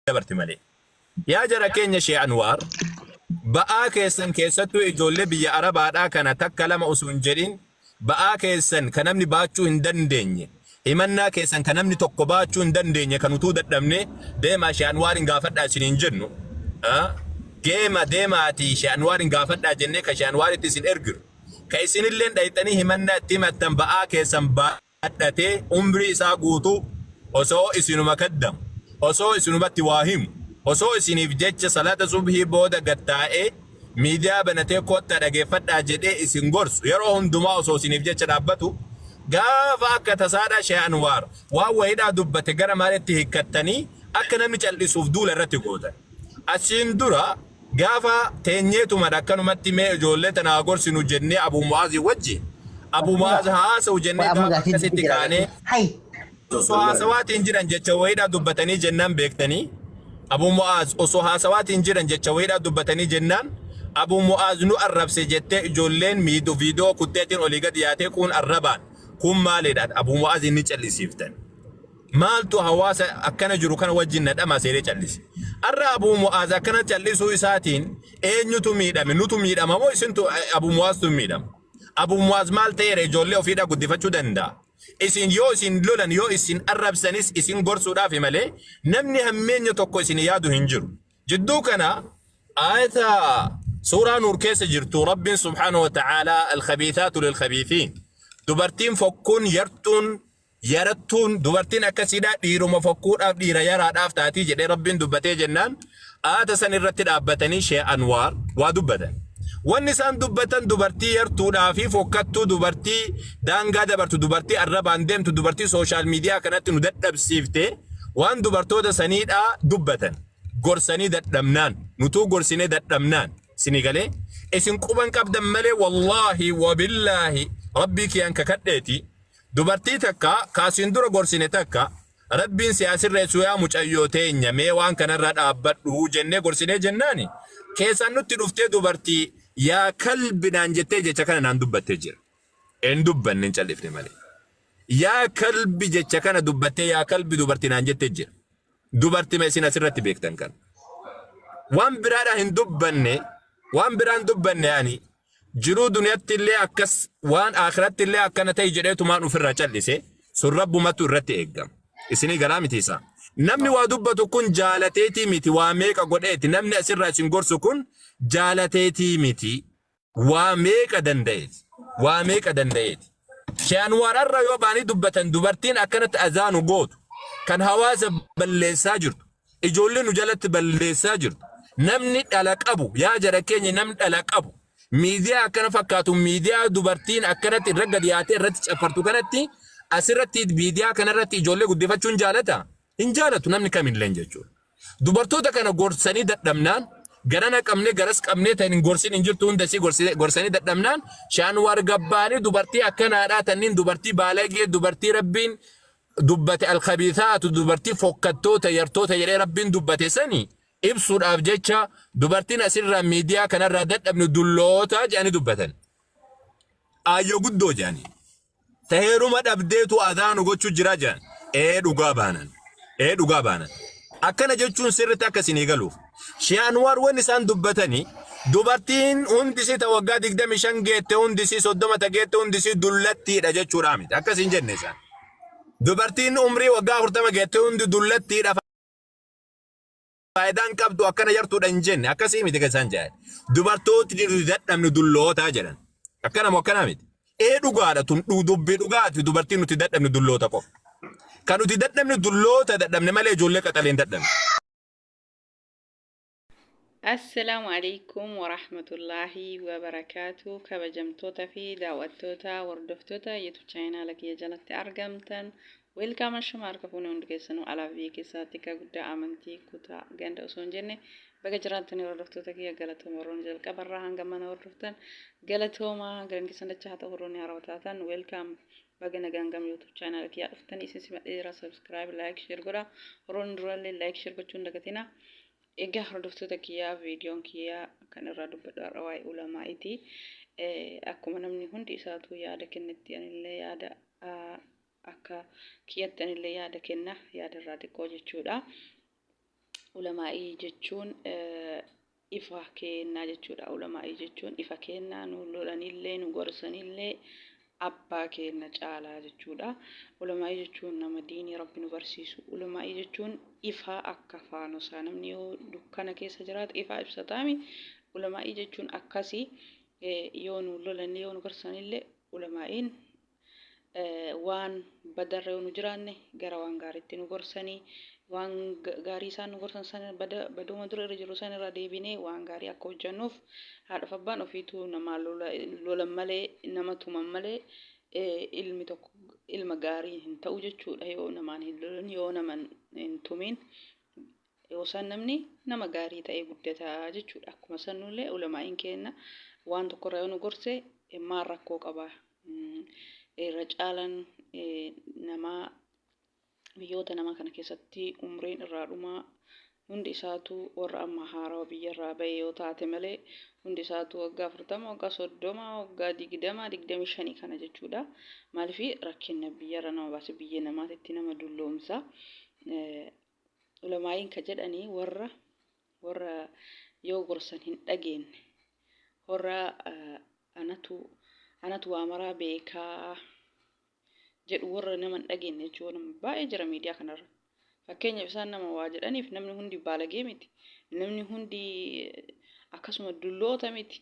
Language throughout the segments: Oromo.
Dabarti malee. Yaa jara keenya Shee Anwaar, ba'aa keessan keessattuu ijoollee biyya Arabaadhaa kana takka lama osoo hin jedhin ba'aa keessan ka namni baachuu hin dandeenye, himannaa keessan ka namni tokko baachuu hin dandeenye kan utuu dadhabne deemaa Shee Anwaarin gaafadhaa isiniin jennu, geema deemaatii Shee Anwaarin gaafadhaa jennee ka Shee Anwaaritti isin erginu, ka isinilleen dhayxanii himannaa itti himattan ba'aa keessan baadhatee umrii isaa guutuu osoo isinuma kaddamu, osoo isinumatti waa himu, osoo isiniif jecha salaata subhii booda gad taa'ee miidiyaa banatee koottaa dhageeffadhaa jedhee isin gorsu yeroo hundumaa osoo isiniif jecha dhaabbatu gaafa akka tasaadhaa Sheh Anwaar waan wayiidhaa dubbate gara maalitti hiikkattanii akka namni cal'isuuf duula irratti gootan. Asiin dura gaafa teenyeetumadha akkanumatti mee ijoollee tana haa gorsinu jennee Abuu Mu'aazii wajji Abuu Mu'aaz haa haasa'u jennee Amma gaafa gaafii akkasitti jira. kaanee Hay. Osoo haasawaatiin jiran jecha wayiidhaa dubbatanii jennaan beektanii Abuu Mu'aaz osoo haasawaatiin jiran jecha wayiidhaa dubbatanii jennaan Abuu Mu'aaz nu arrabse jettee ijoolleen miidhu viidiyoo kutteetiin olii gadi yaatee kuun arrabaan kuun maalidha Abuu Mu'aaz inni callisiiftan. Maaltu hawaasa akkana jiru kana wajjin na dhamaase jedhee callise. Arra Abuu Mu'aaz akkana callisuu isaatiin eenyutu miidhame? Nutu miidhama moo isintu Abuu Mu'aaztu miidhama? Abuu Mu'aaz maal ta'eera ijoollee ofiidhaa guddifachuu danda'a. Isin yoo isin lolan yoo isin arrabsanis isin gorsuudhaafi malee namni hammeenya tokko isin yaadu hin jiru. Jidduu kana aayata suuraa Nuur keessa jirtu Rabbiin subhaanahu wa ta'aalaa al-khabiithaatu lil-khabiithiin dubartiin fokkuun yartuun yarattuun dubartiin akkasiidhaa dhiiruma fokkuudhaaf dhiira yaraadhaaf taatii jedhee Rabbiin dubbatee jennaan aayata san irratti dhaabbatanii Shee Anwaar waa dubbatan. Wanni isaan dubbatan dubartii yartuudhaa fi fokkattuu dubartii daangaa dabartu dubartii arrabaan deemtu dubartii sooshaal miidiyaa kanatti nu dadhabsiifte waan dubartoota saniidhaa dubbatan. Gorsanii dadhabnaan nutuu gorsinee dadhabnaan isinii galee isin quban qabdan malee wallaahi wabillaahi rabbii kiyaan kakadheeti Dubartii takka ka asiin dura gorsine takka Rabbiin si haa sirreessu yaa mucayyoo teenya mee waan kanarra dhaabbadhu jennee gorsinee jennaani keessaan nutti dhuftee dubartii yaa kalbi naan jettee jecha kana naan dubbattee jira. Hin dubbanne hin callifne malee. Yaa kalbi jecha kana dubbattee yaa kalbi dubartii naan jettee jira. Dubartima isin asirratti beektan kana. Waan biraadhaan hin dubbanne waan biraan dubbanne ani Jiruu duniyatti illee akkas waan aakiratti illee akkana ta'i jedheetumaan ofirraa callise sun rabbumatu irratti eeggama. Isinii galaa miti isaa. Namni waa dubbatu kun jaalateetii miti waa meeqa godheeti namni asirraa isin gorsu kun jaalateetii miti waa meeqa danda'eeti. Waa meeqa danda'eeti. Shee Anwaar har'a yoo ba'anii dubbatan dubartiin akkanatti azaanu gootu kan hawaasa balleessaa jirtu ijoollee nu jalatti balleessaa jirtu namni dhala qabu yaa jara keenya namni dhala qabu miidiyaa akkana fakkaatu miidiyaa dubartiin akkanatti irra gadi yaatee irratti caffartu kanatti asirratti miidiyaa kanarratti ijoollee guddifachuun jaalata hin jaalatu namni kamilleen jechuudha. Dubartoota kana gorsanii dadhabnaan garana qabnee garas qabnee tan hin gorsin hin jirtu hunda isii gorsanii dadhabnaan shaanwaar gabbaanii dubartii akkanaadhaa tanniin dubartii baalagee dubartii rabbiin dubbate alkhabiithaatu dubartii fokkattoota yartoota jedhee rabbiin dubbate sani ibsuudhaaf jecha dubartiin asirraa miidiyaa kanarraa dadhabne dulloota jedhanii dubbatan. Aayyoo guddoo jedhanii. Ta heeruma dhabdeetu adaanu gochuu jira jedhan. Ee dhugaa baanan. Ee dhugaa baanan. Akkana jechuun sirriitti akka isinii galuuf. Shee Anwaar wanni isaan dubbatanii dubartiin hundisii ta waggaa 25 geette hundisii 30 ta geette hundisii dullattiidha jechuudhaa miti. Akkas hin jenne isaan. Dubartiin umrii waggaa 40 geette hundi dullattiidha faayidaan qabdu akkana yartuudha hin jenne akkasii miti kan isaan jedhan. Dubartootni nuti dadhabnu dullootaa jedhan. Akkana moo akkanaa miti? Ee dhugaadha tun dubbii dhugaati dubartiin nuti dadhabnu dulloota qofa. Kan nuti dadhabnu dulloota dadhabne malee ijoollee qaxalee hin dadhabne. Assalaamu alaikum warahmatullaahi wabarakaatu kabajamtoota fi daawwattoota hordoftoota YouTube chaayinaala kiyya jalatti argamtan weelkaam ashuma harka fuune hundi keessanuu alaaf biyya keessaatti ka guddaa amantii kutaa ganda osoo hin jenne baga jiraattanii hordoftoota kiyya galatooma warroonni jalqabarraa hanga mana hordoftan galatooma galan keessan dachaa haa ta'u warroonni haarawaa taatan weelkaam baga nagaan gama YouTube chaayinaala kiyyaa dhuftanii isin simadhee jira subscribe like share godha warroonni durallee like share gochuu hin dagatina. Egaa hordoftoota kiyyaa viidiyoon kiyyaa kan irraa dubbadhu har'a waa'ee ulamaa'iiti. Akkuma namni hundi isaatu yaada kennetti anillee yaada akka kiyyatti anillee yaada kenna yaada irraa xiqqoo jechuudha. Ulamaa'ii jechuun ifa keennaa jechuudha. Ulamaa'ii jechuun ifa keennaa nu lolanillee nu gorsanillee abbaa keenna caalaa jechuudha. Ulamaa'ii jechuun nama diinii Rabbi nu barsiisu. Ulamaa'ii jechuun ifa akka faanosaa namni yoo dukkana keessa jiraate ifaa ibsataami. Ulamaa'ii jechuun akkasi yoo nu lolanne yoo nu gorsanillee ulamaa'iin waan badarra yoo nu jiraanne gara waan gaariitti nu gorsanii waan gaarii isaan nu gorsan sana baduma dura irra jiru sana irraa deebinee waan gaarii akka hojjennuuf haadhaaf abbaan ofiituu namaa lolan malee nama tuman malee ilmi tokko ilma gaarii hin ta'u jechuudha yoo namaan hin lolin yoo nama hin tumin yoo san namni nama gaarii ta'ee guddata jechuudha. Akkuma sanullee ulamaa'iin keenya waan tokkorra yoo nu gorse maal rakkoo qaba? Irra caalaan namaa biyyoota nama kana keessatti umriin irraa dhumaa hundi isaatu warra amma haarawa biyyarraa ba'e yoo taate malee hundi isaatu waggaa 40, waggaa 30, waggaa 20, 25 kana jechuudha. Maaliif rakkina biyyarra nama baase biyya namaatitti nama dulloomsa. Ulamaa'iin ka jedhanii warra yoo gorsan hin dhageenne warra anatu waa maraa beekaa jedhu warra nama hin dhageenne jechuudha. Nama baay'ee jira miidiyaa kanarra. Fakkeenyaaf isaan nama waa jedhaniif namni hundi baalagee miti. Namni hundi akkasuma dulloota miti.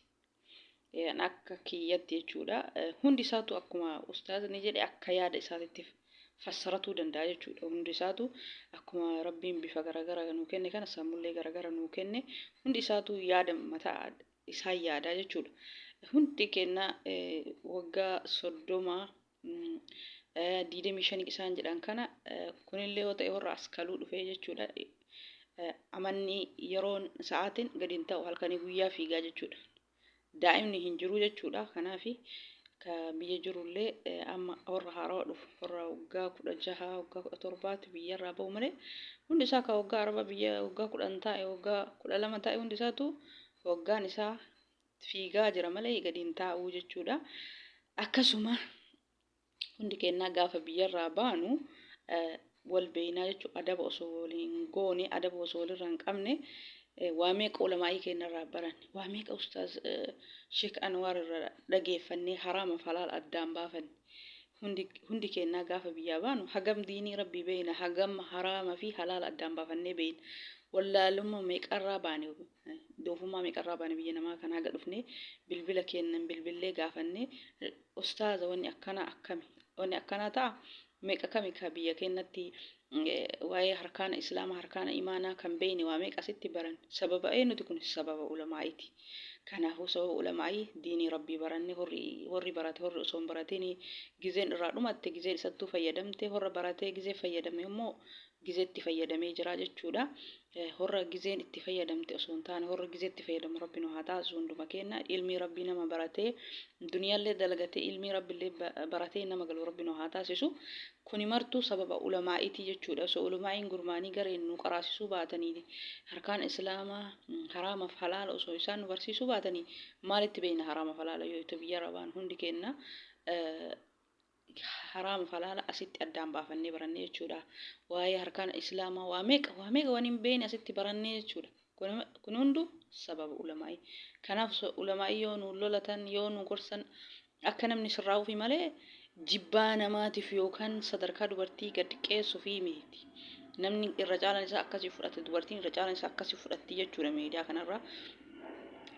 Akka kiyyatti jechuudha. Hundi isaatu akkuma ustaazni jedhe akka yaada isaatitti fassaratuu danda'a jechuudha. Hundi isaatu akkuma Rabbiin bifa garaagaraa nuu kenne kana sammullee garaagaraa nuu kenne hundi isaatu yaada mataa isaa yaadaa jechuudha. Hundi keenya waggaa 30 25 isaan jedhan kana kunillee yoo ta'e warra as kaluu dhufee jechuudha. Amanni yeroon sa'aatiin gadi hin ta'u halkanii guyyaa fiigaa jechuudha. Daa'imni hin jiru jechuudha. Kanaaf ka biyya jirullee amma warra haarawa dhufu warra waggaa 16 waggaa 17tti biyyarraa bahu malee hundi isaa ka waggaa araba biyya waggaa 10 taa'e waggaa 12 taa'e hundi isaatu waggaan isaa fiigaa jira malee gadi hin taa'u jechuudha. Akkasuma hundi keenyaa gaafa biyyarraa baanu wal beeynaa jechuudha. Adaba osoo waliin goone adaba osoo walirraa hin qabne waa meeqa ulamaa'ii keenyarraa baranne waa meeqa ustaaz Sheek Anwaar irraa dhageeffannee haraama falaal addaan baafanne. Hundi keenyaa gaafa biyyaa baanu hagam diinii rabbii beeyna hagam haraama fi halaala addaan baafannee beeyna. Wallaalummaa meeqarraa baane doofummaa meeqarraa baane biyya namaa kana haga dhufnee bilbila keennan bilbillee gaafannee ustaaza wanni akkanaa akkami wanni akkanaa ta'a meeqa kami ka biyya keenyatti waa'ee harkaana islaama harkaana imaanaa kan beeyne waa meeqa asitti baran sababa eenyuti kun sababa ulamaa'iti. Kanaafuu sababa ulamaa'ii diinii rabbii baranne horri barate horri osoo hin baratin gizeen irraa dhumatte gizeen isattuu fayyadamte horra baratee gizee fayyadame immoo gizeetti fayyadamee jira jechuudha. Horra gizeen itti fayyadamte osoo hin taane horra gizeetti fayyadamu rabbi nu haa taasisu hunduma keenya ilmii rabbii nama baratee duniyaallee dalagatee ilmii rabbillee baratee nama galu rabbi nu haa taasisu. Kuni martuu sababa ulamaa'itii jechuudha. Osoo ulamaa'iin gurmaanii gareen nu qaraasisuu baatanii harkaan islaamaa haraamaaf halaala osoo isaan nu barsiisuu baatanii maalitti beekna haraamaaf halaala yoo itti biyyarra baan hundi keenya haraamaaf halaala asitti addaan baafannee barannee jechuudha. Waa'ee harkaan islaamaa waa meeqa waa meeqa waan hin beekne asitti barannee jechuudha. Kun hunduu sababa ulamaa'ii. Kanaaf ulamaa'ii yoo nu lolatan yoo nu gorsan akka namni sirraa'uufi malee jibbaa namaatiif yookaan sadarkaa dubartii gad xiqqeessuufi miti. Namni irra caalaan isaa akkasii fudhate dubartiin irra caalaan isaa akkasii fudhatti jechuudha miidiyaa kanarraa.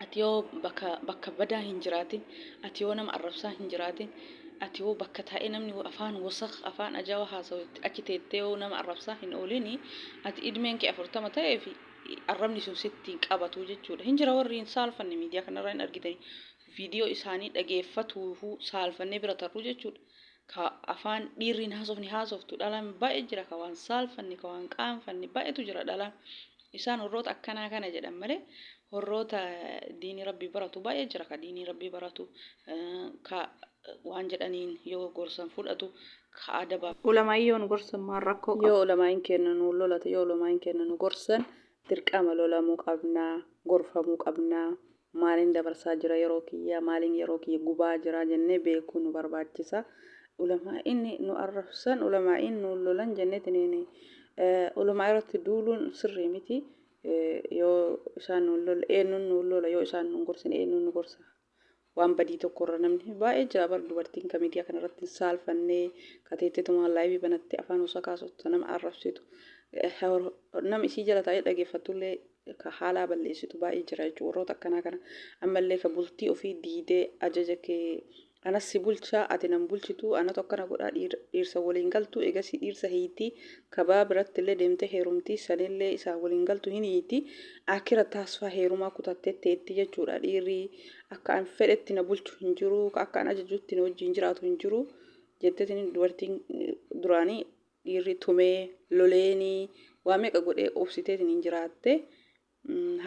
Ati yoo bakka badaa hin jiraatin, ati yoo nama arrabsaa hin jiraatin, ati yoo bakka taa'ee namni afaan wasakh afaan ajaa'aa haasa'u achi teettee yoo nama arrabsaa hin oolini, ati idmeen kee 40 ta'ee fi arrabni sun sitti hin qabatu jechuudha. Hin jira warri hin saalfanne miidiyaa kanarraa hin argitanii. Viidiyoo isaanii dhageeffatuufuu saalfannee bira tarruu jechuudha. Ka afaan dhiirri hin haasofne haasoftu dhalaan baay'ee jira ka waan saalfanne ka waan qaanfanne baay'eetu jira dhalaan. Isaan warroota akkanaa kana jedhan malee warroota diinii rabbii baratu baay'ee jira ka diinii rabbii baratu ka waan jedhaniin yoo gorsan fudhatu ka adaba. Ulamaa'iin yoo nu gorsan maal rakkoo qaba? Yoo ulamaa'iin keenya nu lolate yoo ulamaa'iin keenya nu gorsan dirqama lolamuu qabna gorfamuu qabna maaliin dabarsaa jira yeroo kiyya maaliin yeroo kiyya gubaa jira jennee beekuu nu barbaachisa. Ulamaa'iin nu arrabsan ulamaa'iin nu lolan jenneetiniin Ulamaa irratti duuluun sirrii miti. Yoo isaan nuun lolle eenyuun nuun lola yoo isaan nuun gorsine eenyuun nu gorsa. Waan badii tokkorra namni baay'ee jira bar dubartiin ka miidiyaa kanarratti hin saalfannee ka teetteetumaan laayivii banattee afaan hosaa kaasottu nama arrabsitu nama isii jala taa'ee dhageeffattullee ka haalaa balleessitu baay'ee jira jechuudha warroota akkanaa kana ammallee ka bultii ofii diidee ajaja kee anas si bulchaa ati nan bulchitu anatu akkana godhaa dhiirsa waliin galtu egasii dhiirsa hiitii kabaa biratti illee deemtee heerumtii sanillee isaa waliin galtu hin hiiti akira taasfaa heerumaa kutattee teetti jechuudha dhiirri akka an fedhetti na bulchu hin jiru akka an ajajutti na wajjin jiraatu hin jiru jetteetiin dubartiin duraanii dhiirri tumee loleenii waa meeqa godhee obsiteetiin hin jiraatte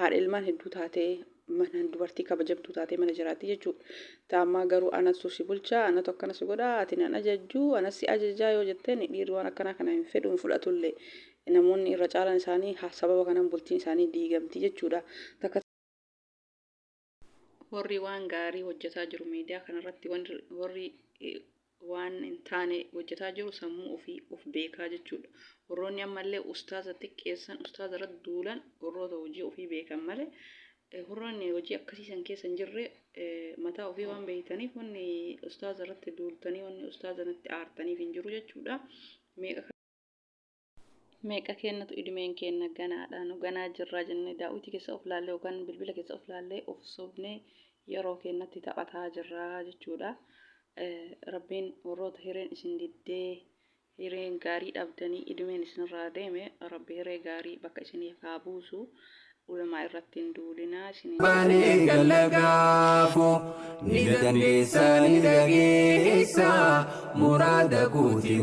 haadha ilmaan hedduu taatee mana dubartii kabajamtuu taatee mana jiraatti jechuudha. Taammaa garuu anatu si bulchaa, anatu akkana si godhaa, ati nan ajajju, anas si ajajaa yoo jetteen dhiirri waan akkanaa kana hin fedhu hin fudhatullee. Namoonni irra caalaan isaanii sababa kanaan bultiin isaanii diigamti jechuudha. Takka warri waan gaarii hojjetaa jiru miidiyaa kanarratti warri waan hin taane hojjetaa jiru sammuu ofii of beekaa jechuudha. Warroonni ammallee ustaaza xiqqeessan ustaaza irratti duulan warroota hojii ofii beekan malee warroonni hojii akkasii san keessa hin jirre mataa ofii waan beektaniif wanni ustaaza irratti duultanii wanni ustaaza natti aartaniif hin jiru jechuudha. Meeqa Meeqa keennatu idmeen keenna ganaadha nu ganaa jirraa jennee daawwitii keessa of laallee yookaan bilbila keessa of laallee of sobnee yeroo keennatti taphataa jirraa jechuudha. Rabbiin warroota hireen isin diddee hireen gaarii dhabdanii idmeen isinirraa deeme Rabbi hiree gaarii bakka isiniif haa buusu. Ulamaa irratti hin duulinaa isiniin jedha. Baanee galla gaafo ni dandeessa ni dhageessa muraada kooti.